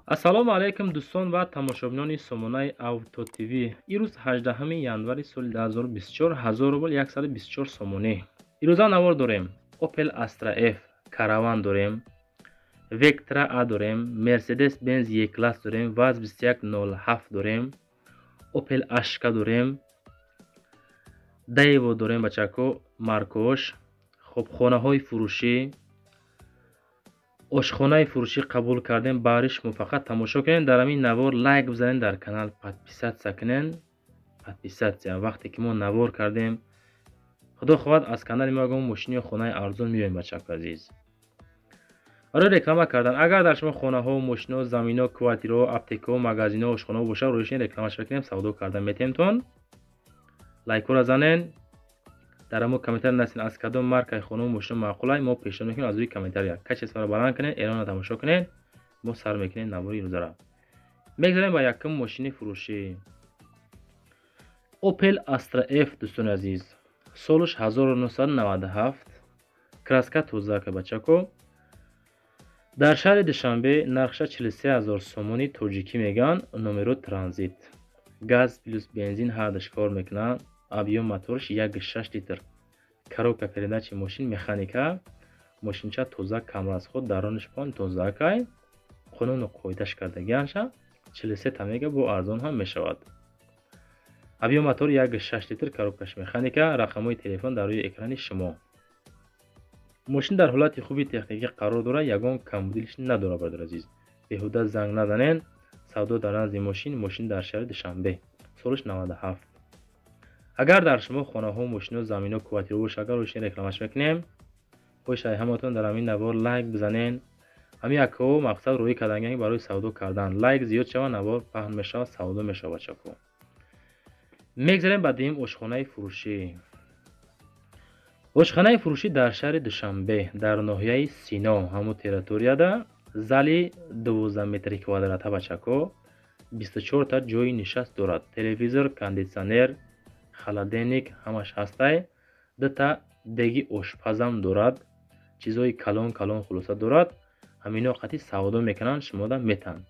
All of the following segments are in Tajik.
Ассалому алайкум дӯстон ва тамошобинони сомонаи Авто ТВ. Ирӯз 18 январи соли 2024, 1000 рубл 124 сомонӣ. Ирӯза навор дорем. Opel Astra F, Caravan дорем, Vectra A дорем, Mercedes-Benz E-Class дорем, ВАЗ 2107 дорем, Opel Ashka дорем, Daewoo дорем бачако, маркош, хоб хонаҳои фурӯшӣ, ошхонаи фурӯшӣ қабул кардем. Баъри шумо фақат тамошо кунед, дар ҳамин навор лайк бизанед, дар канал подписаться кунед. Подписаться вақте ки мо навор кардем, худо хоҳад аз канали мо ягон мошин ё хонаи арзон меоем, бачако азиз. Барои реклама кардан, агар дар шумо хонаҳо, мошино, замино, квартираҳо, аптекаҳо, магазинҳо, ошхонаҳо бошад, рӯишин рекламаш мекунем, савдо карда метемтон. Лайкҳоро занен, дар ҳамо комментария насин аз кадом маркаи хонаву мошино маъқулай, мо пешниҳод мекунем аз рӯи комментария. Качестваро баланд кунед, эълонро тамошо кунед, мо сар мекунем навори рӯзара. Мегзарем ба якум мошини фурӯшӣ. Opel Astra F, дӯстони азиз, солаш 1997, краска тозака бачако. Дар шаҳри Душанбе нархша 43 000 сомони тоҷикӣ мегӯянд, номеро транзит. Газ плюс бензин ҳардаш кор мекунад, объём мотораш 1,6 литр. Коробка передачи мошин механика, мошинча тоза, камрасход, даронаш пон тозаакай, қонуну қоидаш кардагианша 43 та мега, бо арзон ҳам мешавад. Объём мотор 1,6 литр, коробкаш механика, рақамҳои телефон дар рӯи экрани шумо. Мошин дар ҳолати хуби техникӣ қарор дорад, ягон камбудилиш надорад, бародари азиз. Беҳуда занг назанен, савдо дар назди мошин, мошин дар шаҳри Душанбе, солаш 97. Агар дар шумо хонаҳо, мошино, замино, квартираҳо бошад, агар рӯшин рекламаш мекунем, хоҳиш ҳаматон дар ҳамин навор лайк бизанен. Ҳамин якҳо мақсад рӯӣ кардан барои савдо кардан. Лайк зиёд шавад, навор паҳн мешавад, савдо мешавад, бачако. Мегзарем ба дуюм ошхонаи фурӯшӣ. Ошхонаи фурӯшӣ дар шаҳри Душанбе, дар ноҳияи Сино, ҳамун территорияда, зали 12 метри квадрата бачако, 24 та ҷои нишаст дорад. Телевизор, кондитсионер, холодильник ҳамаш ҳастай. Дута деги ошпазам дорад, чизҳои калон калон хулоса дорад. Ҳамино қати савдо мекунанд, шумода метаҳанд.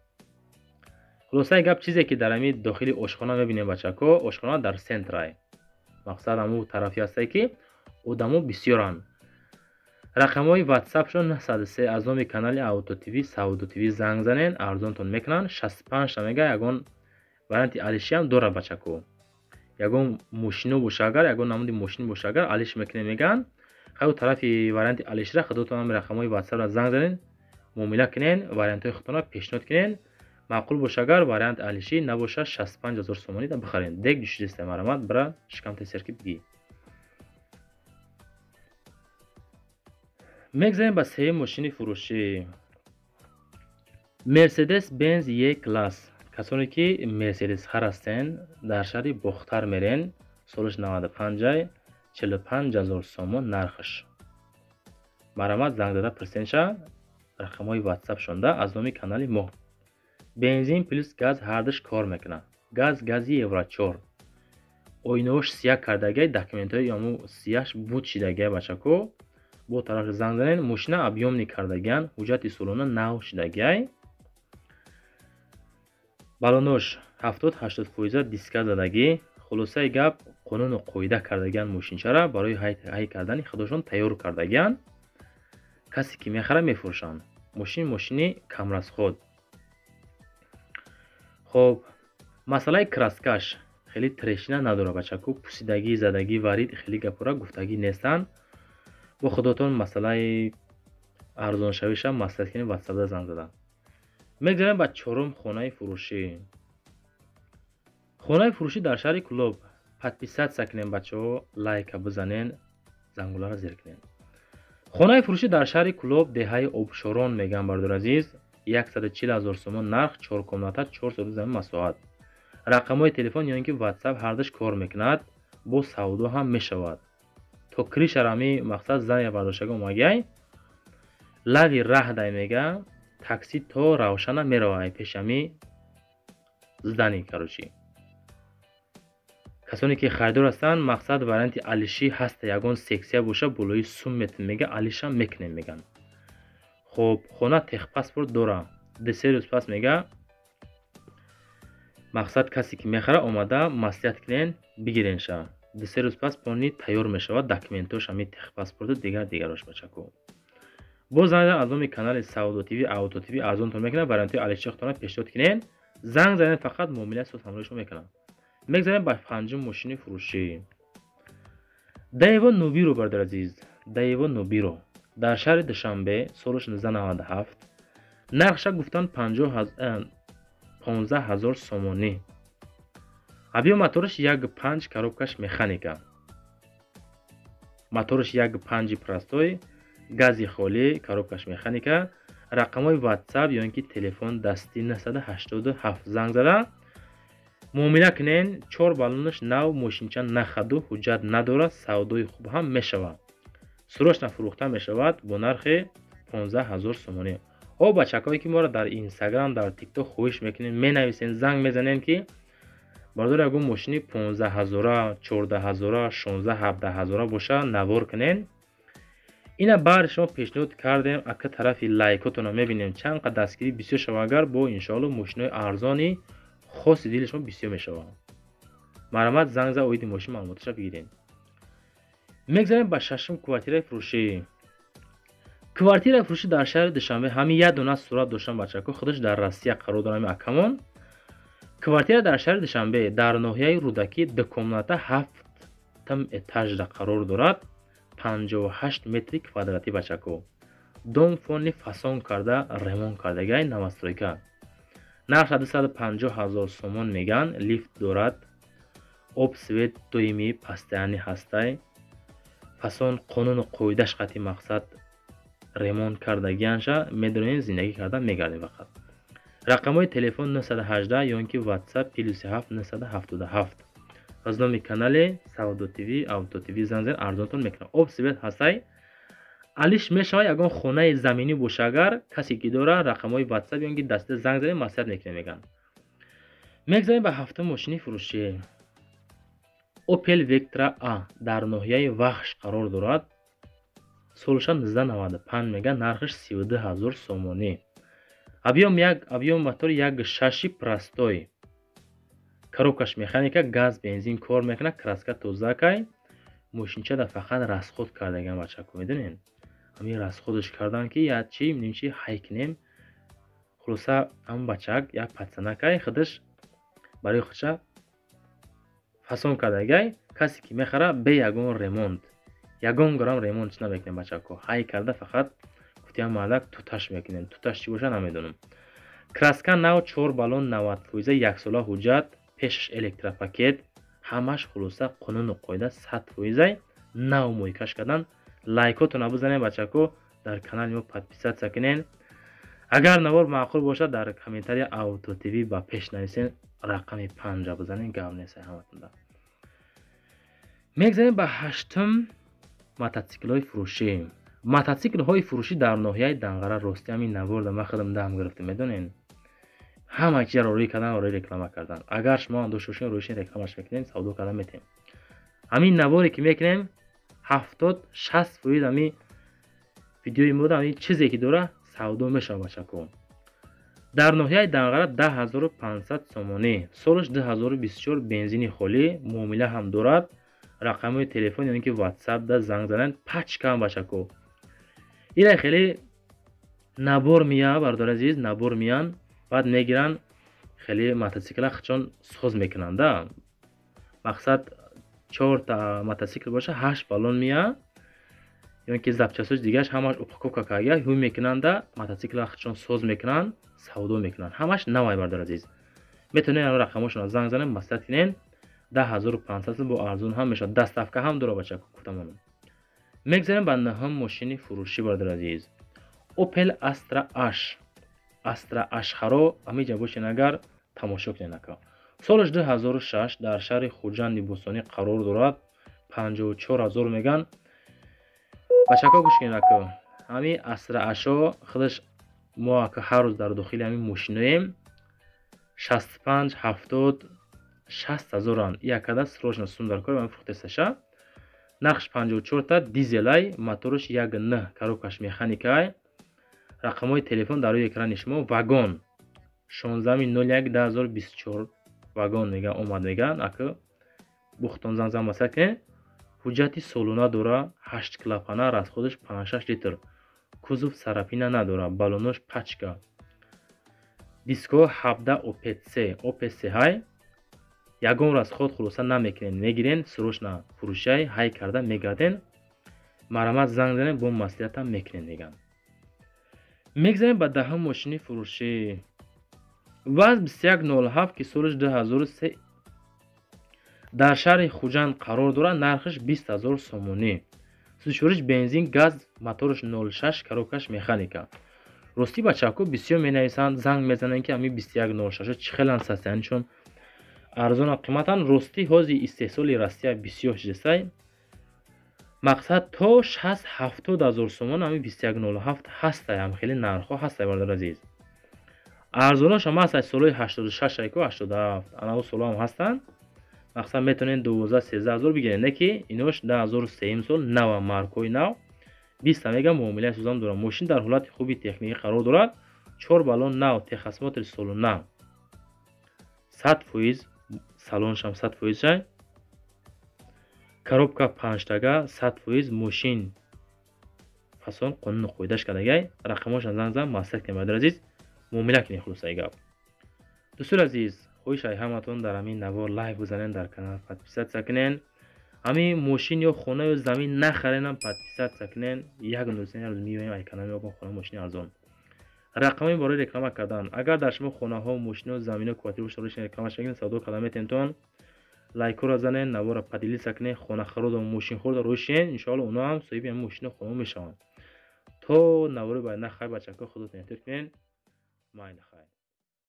Хулосаи гап, чизе ки дар ҳамин дохили ошхона мебинем бачако, ошхона дар центрай. Мақсад ҳамун тарафи ҳастай ки одамо бисёранд. Рақамҳои ватсапшон 903, аз номи канали Авто ТВ, Савдо ТВ занг занен, арзонтон мекунанд. 65 та мега, ягон варианти алишиам дорад бачако. Ягон мошино боша, агар ягон намуди мошин боша, агар алиш мекунем мегӯянд. Хайр, тарафи варианти алишра худотон ҳами рақамҳои ватсапро занг занен, муомила кунен, вариантҳои худтонро пешниҳод кунен. Маъқул боша агар вариант алишӣ, набоша 65 000 сомонӣ да бихарен. Дег ҷӯшидиста, марамат бира шикамта серки бигӣ. Мегзарем ба сеюм мошини фурӯшӣ. Mercedes-Benz E-Class. Касоне ки Mercedes хар ҳастен, дар шаҳри Бохтар мерен, солаш 95, 45 000 сомон нархаш. Марамат занг зада пурсенша, рақамҳои WhatsApp шонда аз номи канали мо. Бензин плюс газ ҳардаш кор мекунад. Газ гази Евро 4. Оинаҳош сияҳ кардагиай, документҳои ҳамун сияҳш буд шидагиай бачако. Бо тараф занг занен, мошина объёмный кардагиан, ҳуҷҷати солона нав шидагиай. Балонош 70-80 фоиза диска задагӣ. Хулосаи гап, қонуну қоида кардагиан, мошинчара барои ҳай кардани худошон тайёр кардагиан. Касе ки мехарад мефурӯшанд. Мошин мошини камрасход. Хоб, масъалаи краскаш хеле трещина надорад бачако, пусидагӣ, задагӣ, варид хеле гапора гуфтагӣ нестанд. Бо худотон масъалаи арзоншавиша маслиҳат кунед, ватсапда занг задан. Мегзарем ба чорум хонаи фурӯшӣ. Хонаи фурӯшӣ дар шаҳри Кӯлоб. Подписаться кунед бачаҳо, лайка бизанен, зангуларо зер кунед. Хонаи фурӯшӣ дар шаҳри Кӯлоб, деҳаи Обшорон мегӯянд, бародари азиз, 140 000 сомон нарх, 4 комната, 4 сотих замин масоҳат. Рақамҳои телефон ё ин ки WhatsApp ҳардаш кор мекунад, бо савдо ҳам мешавад. То крышара ҳами мақсад зания бардоштага омагиай, лави раҳ дай мега, такси то Равшана меравад пеши ҳами здани, короче. Касоне ки харидор ҳастанд, мақсад варианти алишӣ ҳаста, ягон сексия боша, болои сум метем мега, алишам мекунем мегӯянд. Хоб, хона техпаспорт дора. 2-3 рӯз пас мега мақсад касе ки мехара омада маслиҳат кунен бигиренша. 2-3 рӯз пас полный тайёр мешавад документош, ҳами техпаспорту дигар дигарош бачако. Боз занг аз номи канали Савдо ТВ, Авто ТВ арзонтон мекунад, вариантҳои алишехтона пешниҳод кунен. Занг занед, фақат муомила соз ҳамроҳи шумо мекунад. Мегзарем ба панҷум мошини фурӯшӣ. Даево Нубиро, бародари азиз, Даево Нубиро дар шаҳри Душанбе, солаш 1997, нархша гуфтан 15 000 сомонӣ. Объём мотораш 1.5, коробкаш механика. Мотораш 1.5 простой, гази холӣ, коробкаш механика. Рақамҳои WhatsApp ё ин ки телефон дастӣ 987, занг зада муомила кунен. Чор баллонаш нав, мошинча нахаду ҳуҷҷат надорад, савдои хуб ҳам мешавад. Срочно фурӯхта мешавад бо нархи 15 000 сомонӣ. О бачакҳое ки моро дар Инстаграм, дар Тикток хоҳиш мекунем, менависем, занг мезанем ки бардор ягон мошини 15 ҳазора, 14 ҳазора, 16, 17 ҳазора боша, навор кунен. Ина баъд шумо пешниҳод кардем, ака тарафи лайкотонро мебинем, чанд қад дастгирӣ бисёр шава, агар бо иншоалло мошинои арзони хоси дили шумо бисёр мешавад. Марҳамат, занг за оиди мошин маълумоташа бигирем. Мегзарем ба шашум квартираи фурӯшӣ. Квартираи фурӯшӣ дар шаҳри Душанбе ҳамин як дона сурат доштан бачако, худаш дар Россия қарор дорад ҳамин акамон. Квартира дар шаҳри Душанбе дар ноҳияи Рӯдакӣ, дукомната, ҳафтам этажда қарор дорад, 58 метри квадратӣ бачако. Дом полный фасон карда, ремонт кардагай, новостройка. Нархша 250 000 сомон меган, лифт дорад, об, свет доимӣ постоянный ҳастай. Фасон қонуну қоидаш қати мақсад ремонт кардагианша медонем, зиндагӣ карда мегардем фақат. Рақамҳои телефон 918 ё ин ки WhatsApp +7 977. Аз номи канали Савдо ТВ, Авто ТВ занг занед, арзонтон мекунад. Об, свет ҳастай. Алиш мешавад, ягон хонаи заминӣ боша, агар касе ки дора, рақамҳои WhatsApp ё ин ки даста занг занед, маслиҳат мекунем меган. Мегзарем ба ҳафтум мошини фурӯшӣ. Opel Vectra A дар ноҳияи Вахш қарор дорад. Солша 1995 мега, нархаш 32 000 сомонӣ. Объём як, объём мотор 1.6 простой. Коробкаш механика, газ, бензин кор мекунад, краска тозакай. Мошинчада фақат расход кардаган бачако, медонед? Ҳамин расходаш кардан ки як чи нимчи ҳай кунем. Хулоса ҳам бачак як пацанакай худаш барои худша фасон кардагай, касе ки мехара бе ягон ремонт. Ягон грамм ремонт чи намекунем бачако. Ҳай карда фақат гуфтиам мардак туташ мекунем. Туташ чӣ боша намедонам. Краска нав, чор баллон 90%, яксола ҳуҷҷат, пешаш электропакет, ҳамаш хулоса қонуну қоида 100%, нав мойкаш кардан. Лайкотонро бизанед бачако, дар канали мо подписаться кунед. Агар навор маъқул бошад, дар комментария Авто ТВ ба пеш нависен, рақами панҷа бизанед, гап нест ҳаматонда. Мегзарем ба ҳаштум мотоциклҳои фурӯшӣ. Мотоциклҳои фурӯшӣ дар ноҳияи Данғара. Рости ҳамин наворда ман худам дам гирифтам, медонед? Ҳама чизаро рӯй кардан, рӯи реклама кардан. Агар шумо ҳам дошта бошед, рӯйшин рекламаш мекунем, савдо кардан метем. Ҳамин наворе ки мекунем, 70-60% ҳамин видеои мо ҳамин чизе ки дора савдо мешавад бачако. Дар ноҳияи Данғара 10 500 сомонӣ, солаш 2024, бензини холӣ, муомила ҳам дорад. Рақамҳои телефон ё ин ки WhatsApp да занг занед, пачкам бачако. Ира хеле набор мия, бародари азиз, набор миян, баъд мегиранд хеле мотоцикла худшон соз мекунанд да. Мақсад чорта мотоцикл боша, ҳашт баллон мия ё ин ки запчастҳои дигараш ҳамаш упаковка карда ҳуй мекунанда, мотоцикла худшон соз мекунанд, савдо мекунанд. Ҳамаш навай, бародари азиз. Метавонед рақамҳошонро занг занед, маслиҳат кунед. 10 500 бо арзон ҳам мешавад. Доставка ҳам дора бачако гуфтамон. Мегзарем ба нӯҳум мошини фурӯшӣ, бародари азиз. Opel Astra H. Astra H харо ҳамиҷа бошен, агар тамошо кунед ака. Солаш 2006, дар шаҳри Хуҷанди Бӯстонӣ қарор дорад. 54 ҳазор меган. Бачако, гӯш кунед ака. Ҳамин Astra H-о худаш мо ака ҳар рӯз дар дохили ҳамин мошиноем, 65, 70, 60 ҳазоранд. Якада срочно сум дар кор фурӯхтесаша. Нархш 54 та, дизелай, мотораш 1.9, коробкаш механикай. Рақамҳои телефон дар рӯи экрани шумо. Вагон 16.01.2024 вагон меган, омад меган. Ака бухтон занг зан масалан кунед. Ҳуҷҷати солона дора, 8 клапана, расходаш 56 литр. Кузов царапина надора, баллонош пачка. Диско 17 ОПЦ, ОПЦ ҳай. Ягон расход хулоса намекунед, мегирен, срочно фурӯшай ҳай карда мегарден. Марамат занг занед, бо маслиҳатам мекунед меган. Мегзарем ба даҳум мошини фурӯшӣ. ВАЗ 2107, ки солаш 2003, дар шаҳри Хуҷанд қарор дорад, нархаш 20 000 сомонӣ. Сӯзишвориш бензин, газ, мотораш 06, коробкаш механика. Ростӣ, бачаҳако бисёр менависанд, занг мезананд, ки ҳамин 2106 чӣ хелан состояниешон арзона, қиматан. Ростӣ, ҳозир истеҳсоли Россия бисёр шидасай. Мақсад, то 60-70 ҳазор сомон ҳамин 2107 ҳастай, ҳам хеле нархҳо ҳастай, бародари азиз. Арзонаш ҳам ҳастай, солҳои 86 айко, 87, анаву солҳо ҳам ҳастанд. Мақсад, метавонед 12-13 ҳазор бигиред, не ки инош 2003 сол, нава, маркҳои нав, 20 мега муомилаи сӯзам дорад. Мошин дар ҳолати хуби техникӣ қарор дорад, чор баллон нав, техосмотри солона, 100%, салоншам 100% шай, коробка панҷтага, 100%. Мошин фасон, қонуну қоидаш кардагай. Рақамҳошон занг зан, маслиҳат кунед, бародари азиз, муомила кунед. Хулосаи гап, дӯстони азиз, хоҳиш ай ҳаматон, дар ҳамин навор лайк бизанед, дар канал подписаться кунед. Ҳамин мошин ё хона ё замин нахаренам, подписаться кунед. Як рӯз меоем ай канал меокун хона, мошини арзон. Рақамҳои барои реклама кардан: агар дар шумо хонаҳо, мошино, замино, квартира бошад, рекламаш мекунед, савдо карда метавонедтон. Лайкҳоро занед, наворро поделиться кунед, хонахароду мошинхӯрда рӯй шинед. Иншоалло, оно ҳам соҳиби ҳамин мошину хона мешаванд. То навори баъд, на хайр, бачаҳо, худотон эҳтиёт кунед. Майли, хайр.